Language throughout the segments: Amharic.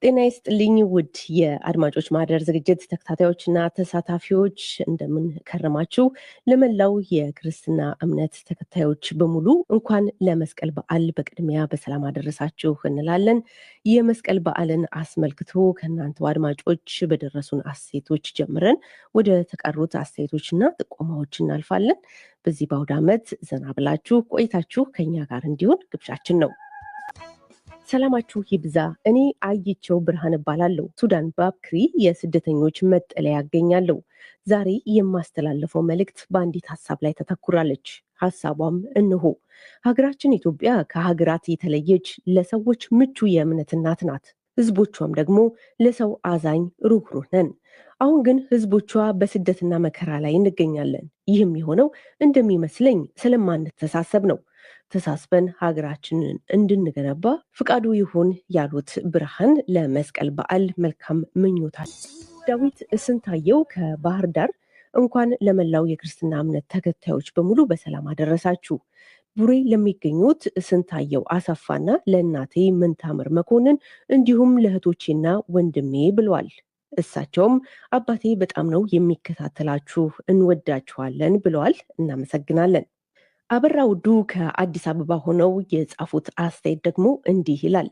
ጤና ይስጥልኝ ውድ የአድማጮች ማህደር ዝግጅት ተከታታዮችና ተሳታፊዎች፣ እንደምን ከረማችሁ? ለመላው የክርስትና እምነት ተከታዮች በሙሉ እንኳን ለመስቀል በዓል በቅድሚያ በሰላም አደረሳችሁ እንላለን። የመስቀል በዓልን አስመልክቶ ከእናንተው አድማጮች በደረሱን አስተያየቶች ጀምረን ወደ ተቀሩት አስተያየቶችና ጥቆማዎች እናልፋለን። በዚህ በአውደ ዓመት ዘና ብላችሁ ቆይታችሁ ከኛ ጋር እንዲሆን ግብዣችን ነው። ሰላማችሁ ይብዛ። እኔ አይቸው ብርሃን እባላለሁ። ሱዳን ባብክሪ የስደተኞች መጠለያ ያገኛለሁ። ዛሬ የማስተላለፈው መልእክት በአንዲት ሀሳብ ላይ ተተኩራለች። ሀሳቧም እንሆ፦ ሀገራችን ኢትዮጵያ ከሀገራት የተለየች ለሰዎች ምቹ የእምነት እናት ናት። ህዝቦቿም ደግሞ ለሰው አዛኝ ሩህሩህ ነን። አሁን ግን ህዝቦቿ በስደትና መከራ ላይ እንገኛለን። ይህም የሆነው እንደሚመስለኝ ስለማንተሳሰብ ነው። ተሳስበን ሀገራችንን እንድንገነባ ፍቃዱ ይሁን ያሉት ብርሃን ለመስቀል በዓል መልካም ምኞታል። ዳዊት ስንታየው ከባህር ዳር እንኳን ለመላው የክርስትና እምነት ተከታዮች በሙሉ በሰላም አደረሳችሁ። ቡሬ ለሚገኙት ስንታየው አሰፋና ለእናቴ ምንታምር መኮንን እንዲሁም ለእህቶቼና ወንድሜ ብለዋል። እሳቸውም አባቴ በጣም ነው የሚከታተላችሁ፣ እንወዳችኋለን ብለዋል። እናመሰግናለን። አበራ ውዱ ከአዲስ አበባ ሆነው የጻፉት አስተያየት ደግሞ እንዲህ ይላል።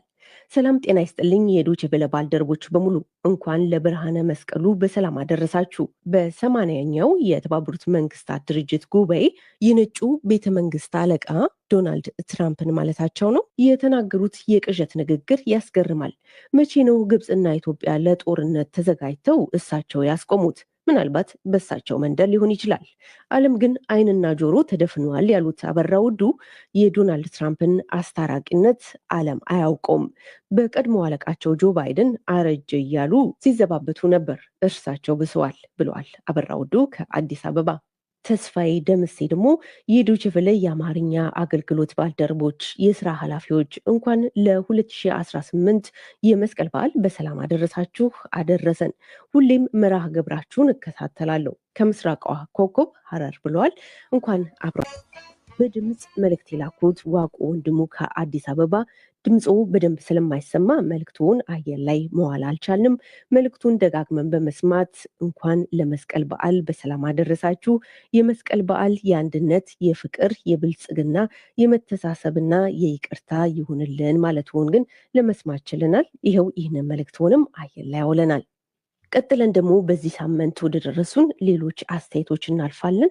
ሰላም ጤና ይስጥልኝ የዶይቼ ቬለ ባልደረቦች በሙሉ፣ እንኳን ለብርሃነ መስቀሉ በሰላም አደረሳችሁ። በ80ኛው የተባበሩት መንግስታት ድርጅት ጉባኤ የነጩ ቤተ መንግስት አለቃ ዶናልድ ትራምፕን ማለታቸው ነው የተናገሩት የቅዠት ንግግር ያስገርማል። መቼ ነው ግብፅና ኢትዮጵያ ለጦርነት ተዘጋጅተው እሳቸው ያስቆሙት? ምናልባት በሳቸው መንደር ሊሆን ይችላል። ዓለም ግን ዓይንና ጆሮ ተደፍኗል ያሉት አበራ ውዱ የዶናልድ ትራምፕን አስታራቂነት ዓለም አያውቀውም። በቀድሞ አለቃቸው ጆ ባይደን አረጀ እያሉ ሲዘባበቱ ነበር፣ እርሳቸው ብሰዋል ብለዋል አበራ ውዱ ከአዲስ አበባ። ተስፋዬ ደምሴ ደግሞ የዶይቼ ቬለ የአማርኛ አገልግሎት ባልደረቦች፣ የስራ ኃላፊዎች እንኳን ለ2018 የመስቀል በዓል በሰላም አደረሳችሁ አደረሰን። ሁሌም መርሃ ግብራችሁን እከታተላለሁ። ከምስራቋ ኮከብ ሀረር ብለዋል። እንኳን አብረ በድምፅ መልእክት የላኩት ዋቁ ወንድሙ ከአዲስ አበባ ድምፁ በደንብ ስለማይሰማ መልእክቱን አየር ላይ መዋል አልቻልንም። መልእክቱን ደጋግመን በመስማት እንኳን ለመስቀል በዓል በሰላም አደረሳችሁ። የመስቀል በዓል የአንድነት፣ የፍቅር፣ የብልጽግና፣ የመተሳሰብና የይቅርታ ይሁንልን ማለትውን ግን ለመስማት ችለናል። ይኸው ይህንን መልእክትንም አየር ላይ አውለናል። ቀጥለን ደግሞ በዚህ ሳምንት ወደ ደረሱን ሌሎች አስተያየቶች እናልፋለን።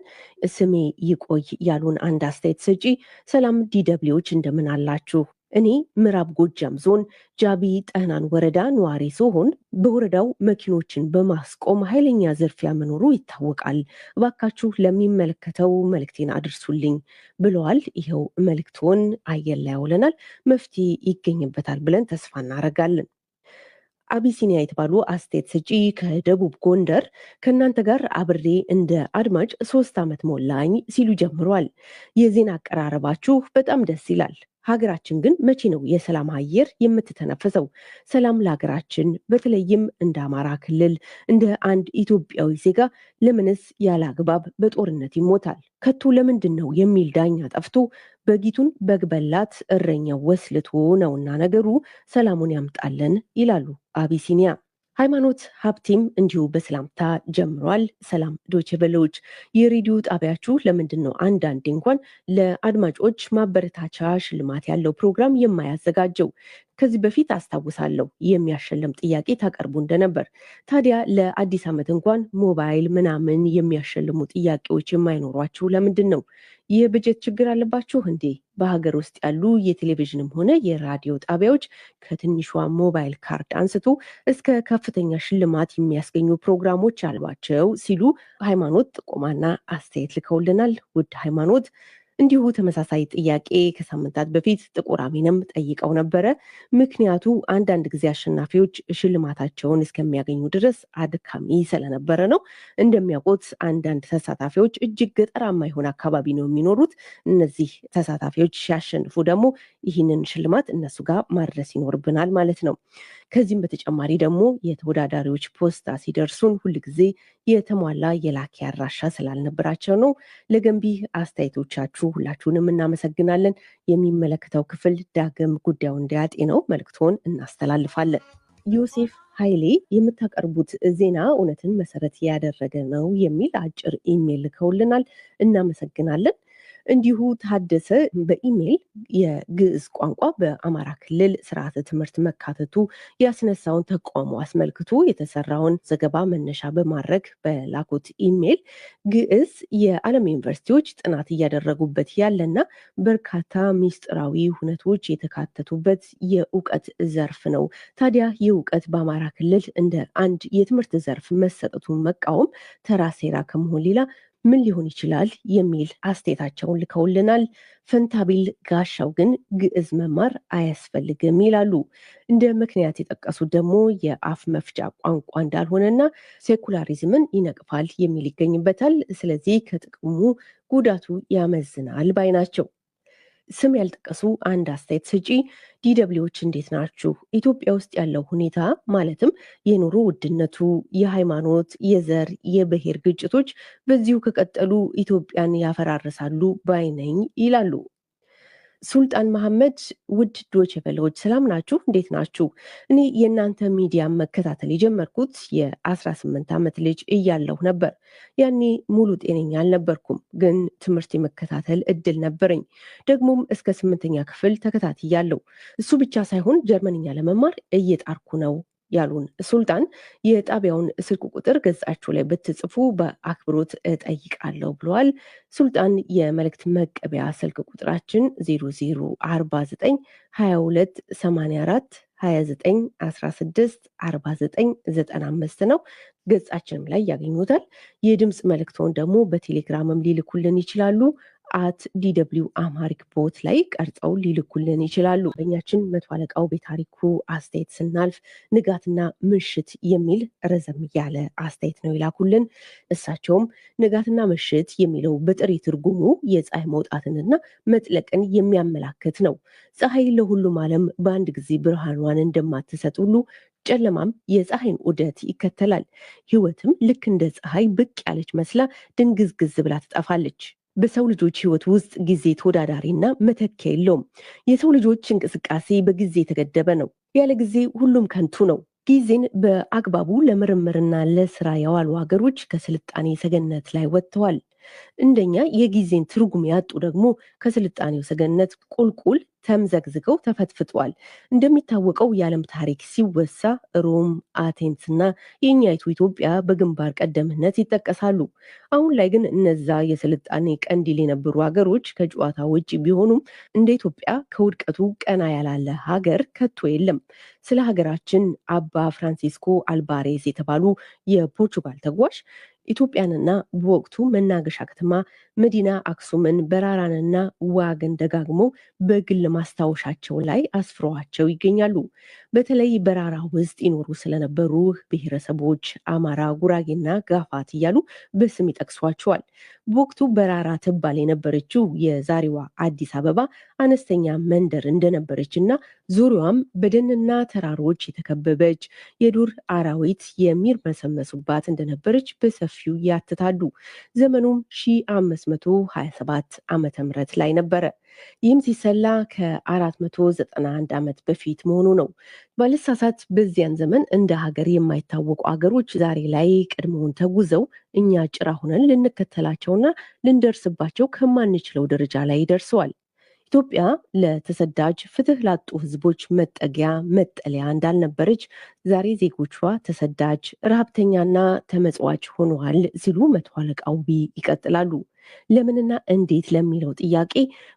ስሜ ይቆይ ያሉን አንድ አስተያየት ሰጪ፣ ሰላም ዲደብሊዎች እንደምን አላችሁ? እኔ ምዕራብ ጎጃም ዞን ጃቢ ጠህናን ወረዳ ነዋሪ ሲሆን በወረዳው መኪኖችን በማስቆም ኃይለኛ ዝርፊያ መኖሩ ይታወቃል። እባካችሁ ለሚመለከተው መልእክቴን አድርሱልኝ ብለዋል። ይኸው መልእክቶን አየር ላይ ያውለናል። መፍትሄ ይገኝበታል ብለን ተስፋ እናደርጋለን። አቢሲኒያ የተባሉ አስተያየት ሰጪ ከደቡብ ጎንደር ከእናንተ ጋር አብሬ እንደ አድማጭ 3 ዓመት ሞላኝ ሲሉ ጀምሯል። የዜና አቀራረባችሁ በጣም ደስ ይላል። ሀገራችን ግን መቼ ነው የሰላም አየር የምትተነፍሰው? ሰላም ለሀገራችን፣ በተለይም እንደ አማራ ክልል እንደ አንድ ኢትዮጵያዊ ዜጋ ለምንስ ያለ አግባብ በጦርነት ይሞታል? ከቶ ለምንድን ነው የሚል ዳኛ ጠፍቶ በጊቱን በግ በላት እረኛው ወስልቶ ነውና ነገሩ፣ ሰላሙን ያምጣልን ይላሉ አቢሲኒያ። ሃይማኖት ሀብቴም እንዲሁ በሰላምታ ጀምሯል። ሰላም ዶይቼ ቬለዎች፣ የሬዲዮ ጣቢያችሁ ለምንድን ነው አንዳንዴ እንኳን ለአድማጮች ማበረታቻ ሽልማት ያለው ፕሮግራም የማያዘጋጀው? ከዚህ በፊት አስታውሳለሁ የሚያሸልም ጥያቄ ታቀርቡ እንደነበር። ታዲያ ለአዲስ ዓመት እንኳን ሞባይል ምናምን የሚያሸልሙ ጥያቄዎች የማይኖሯችሁ ለምንድን ነው? የበጀት ችግር አለባችሁ እንዴ? በሀገር ውስጥ ያሉ የቴሌቪዥንም ሆነ የራዲዮ ጣቢያዎች ከትንሿ ሞባይል ካርድ አንስቶ እስከ ከፍተኛ ሽልማት የሚያስገኙ ፕሮግራሞች አሏቸው ሲሉ ሃይማኖት ጥቆማና አስተያየት ልከውልናል። ውድ ሃይማኖት፣ እንዲሁ ተመሳሳይ ጥያቄ ከሳምንታት በፊት ጥቁር አሚንም ጠይቀው ነበረ። ምክንያቱ አንዳንድ ጊዜ አሸናፊዎች ሽልማታቸውን እስከሚያገኙ ድረስ አድካሚ ስለነበረ ነው። እንደሚያውቁት አንዳንድ ተሳታፊዎች እጅግ ገጠራማ የሆነ አካባቢ ነው የሚኖሩት። እነዚህ ተሳታፊዎች ሲያሸንፉ ደግሞ ይህንን ሽልማት እነሱ ጋር ማድረስ ይኖርብናል ማለት ነው። ከዚህም በተጨማሪ ደግሞ የተወዳዳሪዎች ፖስታ ሲደርሱን ሁልጊዜ የተሟላ የላኪ አድራሻ ስላልነበራቸው ነው። ለገንቢ አስተያየቶቻችሁ ሁላችሁንም እናመሰግናለን። የሚመለከተው ክፍል ዳግም ጉዳዩን እንዲያጤነው መልእክቶን እናስተላልፋለን። ዮሴፍ ኃይሌ የምታቀርቡት ዜና እውነትን መሰረት ያደረገ ነው የሚል አጭር ኢሜል ልከውልናል። እናመሰግናለን። እንዲሁ ታደሰ በኢሜይል የግዕዝ ቋንቋ በአማራ ክልል ስርዓተ ትምህርት መካተቱ ያስነሳውን ተቃውሞ አስመልክቶ የተሰራውን ዘገባ መነሻ በማድረግ በላኩት ኢሜይል ግዕዝ የዓለም ዩኒቨርሲቲዎች ጥናት እያደረጉበት ያለና በርካታ ሚስጥራዊ ሁነቶች የተካተቱበት የእውቀት ዘርፍ ነው። ታዲያ ይህ እውቀት በአማራ ክልል እንደ አንድ የትምህርት ዘርፍ መሰጠቱን መቃወም ተራ ሴራ ከመሆን ሌላ ምን ሊሆን ይችላል የሚል አስተያየታቸውን ልከውልናል። ፈንታቢል ጋሻው ግን ግዕዝ መማር አያስፈልግም ይላሉ። እንደ ምክንያት የጠቀሱት ደግሞ የአፍ መፍቻ ቋንቋ እንዳልሆነና ሴኩላሪዝምን ይነቅፋል የሚል ይገኝበታል። ስለዚህ ከጥቅሙ ጉዳቱ ያመዝናል ባይ ናቸው። ስም ያልጠቀሱ አንድ አስተያየት ሰጪ ዲደብሊዎች እንዴት ናችሁ? ኢትዮጵያ ውስጥ ያለው ሁኔታ ማለትም የኑሮ ውድነቱ፣ የሃይማኖት፣ የዘር፣ የብሔር ግጭቶች በዚሁ ከቀጠሉ ኢትዮጵያን ያፈራርሳሉ ባይ ነኝ ይላሉ። ሱልጣን መሐመድ ውድ ዶቼ ቬለዎች ሰላም ናችሁ? እንዴት ናችሁ? እኔ የእናንተ ሚዲያ መከታተል የጀመርኩት የ18 ዓመት ልጅ እያለሁ ነበር። ያኔ ሙሉ ጤነኛ አልነበርኩም፣ ግን ትምህርት የመከታተል እድል ነበረኝ። ደግሞም እስከ 8ኛ ክፍል ተከታትያለሁ። እሱ ብቻ ሳይሆን ጀርመንኛ ለመማር እየጣርኩ ነው ያሉን ሱልጣን የጣቢያውን ስልክ ቁጥር ገጻችሁ ላይ ብትጽፉ በአክብሮት እጠይቃለሁ ብለዋል። ሱልጣን የመልእክት መቀበያ ስልክ ቁጥራችን 0049 22 84 29 16 49 95 ነው። ገጻችንም ላይ ያገኙታል። የድምፅ መልእክቶን ደግሞ በቴሌግራምም ሊልኩልን ይችላሉ። @DW Amharic bot ላይ ቀርጸው ሊልኩልን ይችላሉ። በኛችን መቶ አለቃው ቤታሪኩ አስተያየት ስናልፍ ንጋትና ምሽት የሚል ረዘም ያለ አስተያየት ነው ይላኩልን። እሳቸውም ንጋትና ምሽት የሚለው በጥሬ ትርጉሙ የፀሐይ መውጣትንና መጥለቅን የሚያመላክት ነው። ፀሐይ ለሁሉም ዓለም በአንድ ጊዜ ብርሃኗን እንደማትሰጥ ሁሉ ጨለማም የፀሐይን ዑደት ይከተላል። ህይወትም ልክ እንደ ፀሐይ ብቅ ያለች መስላ ድንግዝግዝ ብላ ትጠፋለች። በሰው ልጆች ህይወት ውስጥ ጊዜ ተወዳዳሪና መተኪያ የለውም። የሰው ልጆች እንቅስቃሴ በጊዜ የተገደበ ነው። ያለ ጊዜ ሁሉም ከንቱ ነው። ጊዜን በአግባቡ ለምርምርና ለስራ ያዋሉ ሀገሮች ከስልጣኔ ሰገነት ላይ ወጥተዋል። እንደኛ የጊዜን ትርጉም ያጡ ደግሞ ከስልጣኔው ሰገነት ቁልቁል ተምዘግዝገው ተፈትፍጠዋል። እንደሚታወቀው የዓለም ታሪክ ሲወሳ ሮም፣ አቴንስና የኛይቱ ኢትዮጵያ በግንባር ቀደምነት ይጠቀሳሉ። አሁን ላይ ግን እነዛ የስልጣኔ ቀንዲል የነበሩ ሀገሮች ከጨዋታ ውጭ ቢሆኑም እንደ ኢትዮጵያ ከውድቀቱ ቀና ያላለ ሀገር ከቶ የለም። ስለ ሀገራችን አባ ፍራንሲስኮ አልባሬዝ የተባሉ የፖርቹጋል ተጓዥ ኢትዮጵያንና በወቅቱ መናገሻ ከተማ መዲና አክሱምን በራራንና ዋግን ደጋግሞ በግል ማስታወሻቸው ላይ አስፍረዋቸው ይገኛሉ። በተለይ በራራ ውስጥ ይኖሩ ስለነበሩ ብሔረሰቦች አማራ፣ ጉራጌና ጋፋት እያሉ በስም ይጠቅሷቸዋል። በወቅቱ በራራ ትባል የነበረችው የዛሬዋ አዲስ አበባ አነስተኛ መንደር እንደነበረች እና ዙሪያዋም በደንና ተራሮች የተከበበች የዱር አራዊት የሚርመሰመሱባት እንደነበረች በሰፊው ያትታሉ። ዘመኑም 1527 ዓመተ ምህረት ላይ ነበረ። ይህም ሲሰላ ከ491 ዓመት በፊት መሆኑ ነው። ባለሳሳት በዚያን ዘመን እንደ ሀገር የማይታወቁ ሀገሮች ዛሬ ላይ ቀድሞውን ተጉዘው እኛ ጭራ ሆነን ልንከተላቸውና ልንደርስባቸው ከማንችለው ደረጃ ላይ ደርሰዋል። ኢትዮጵያ ለተሰዳጅ ፍትህ ላጡ ህዝቦች መጠጊያ መጠለያ እንዳልነበረች ዛሬ ዜጎቿ ተሰዳጅ ረሀብተኛና ተመጽዋች ሆነዋል ሲሉ መቶ አለቃ ውቢ ይቀጥላሉ። ለምንና እንዴት ለሚለው ጥያቄ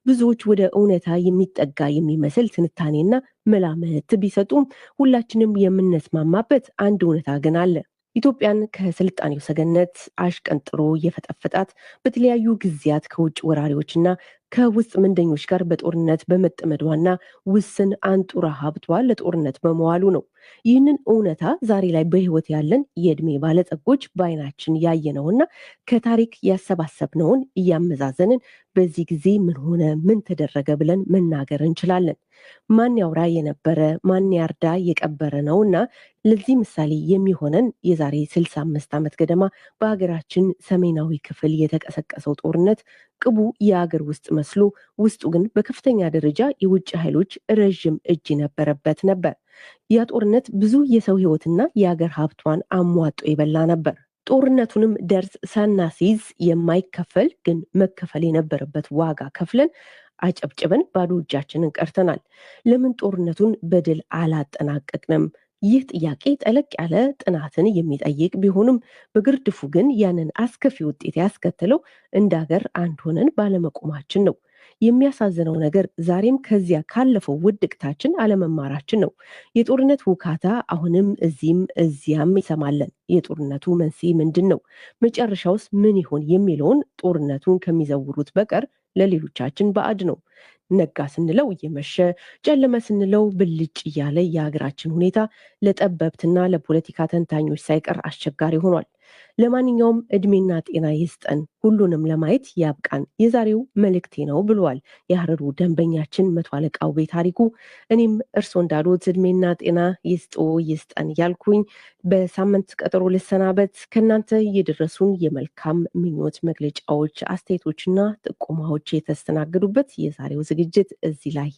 ብዙዎች ወደ እውነታ የሚጠጋ የሚመስል ትንታኔና መላምት ቢሰጡም ሁላችንም የምንስማማበት አንድ እውነታ ግን አለ። ኢትዮጵያን ከስልጣኔው ሰገነት አሽቀንጥሮ የፈጠፈጣት በተለያዩ ጊዜያት ከውጭ ወራሪዎችና ከውስጥ ምንደኞች ጋር በጦርነት በመጠመዷና ውስን አንጡራ ሀብቷ ለጦርነት በመዋሉ ነው። ይህንን እውነታ ዛሬ ላይ በህይወት ያለን የእድሜ ባለጸጎች በአይናችን ያየነውና ከታሪክ ያሰባሰብነውን እያመዛዘንን በዚህ ጊዜ ምን ሆነ ምን ተደረገ ብለን መናገር እንችላለን። ማን ያውራ የነበረ ማን ያርዳ የቀበረ ነውና ለዚህ ምሳሌ የሚሆነን የዛሬ 65 ዓመት ገደማ በሀገራችን ሰሜናዊ ክፍል የተቀሰቀሰው ጦርነት ቅቡ የአገር ውስጥ መስሎ ውስጡ ግን በከፍተኛ ደረጃ የውጭ ኃይሎች ረዥም እጅ የነበረበት ነበር። ያ ጦርነት ብዙ የሰው ህይወትና የአገር ሀብቷን አሟጦ የበላ ነበር። ጦርነቱንም ደርስ ሳናስይዝ የማይከፈል ግን መከፈል የነበረበት ዋጋ ከፍለን አጨብጭበን ባዶ እጃችንን ቀርተናል። ለምን ጦርነቱን በድል አላጠናቀቅንም? ይህ ጥያቄ ጠለቅ ያለ ጥናትን የሚጠይቅ ቢሆንም በግርድፉ ግን ያንን አስከፊ ውጤት ያስከተለው እንደ ሀገር አንድ ሆነን ባለመቆማችን ነው። የሚያሳዝነው ነገር ዛሬም ከዚያ ካለፈው ውድቅታችን አለመማራችን ነው። የጦርነት ውካታ አሁንም እዚህም እዚያም ይሰማለን። የጦርነቱ መንስኤ ምንድን ነው? መጨረሻውስ ምን ይሆን የሚለውን ጦርነቱን ከሚዘውሩት በቀር ለሌሎቻችን ባዕድ ነው። ነጋ ስንለው እየመሸ፣ ጨለመ ስንለው ብልጭ እያለ የሀገራችን ሁኔታ ለጠበብትና ለፖለቲካ ተንታኞች ሳይቀር አስቸጋሪ ሆኗል። ለማንኛውም እድሜና ጤና ይስጠን፣ ሁሉንም ለማየት ያብቃን የዛሬው መልእክቴ ነው ብለዋል የሀረሩ ደንበኛችን መቶ አለቃ ውቤ ታሪኩ። እኔም እርስዎ እንዳሉት እድሜና ጤና ይስጦ ይስጠን ያልኩኝ በሳምንት ቀጠሮ ልሰናበት። ከእናንተ የደረሱን የመልካም ምኞት መግለጫዎች፣ አስተያየቶችና ጥቆማዎች የተስተናገዱበት የዛሬው ዝግጅት እዚህ ላይ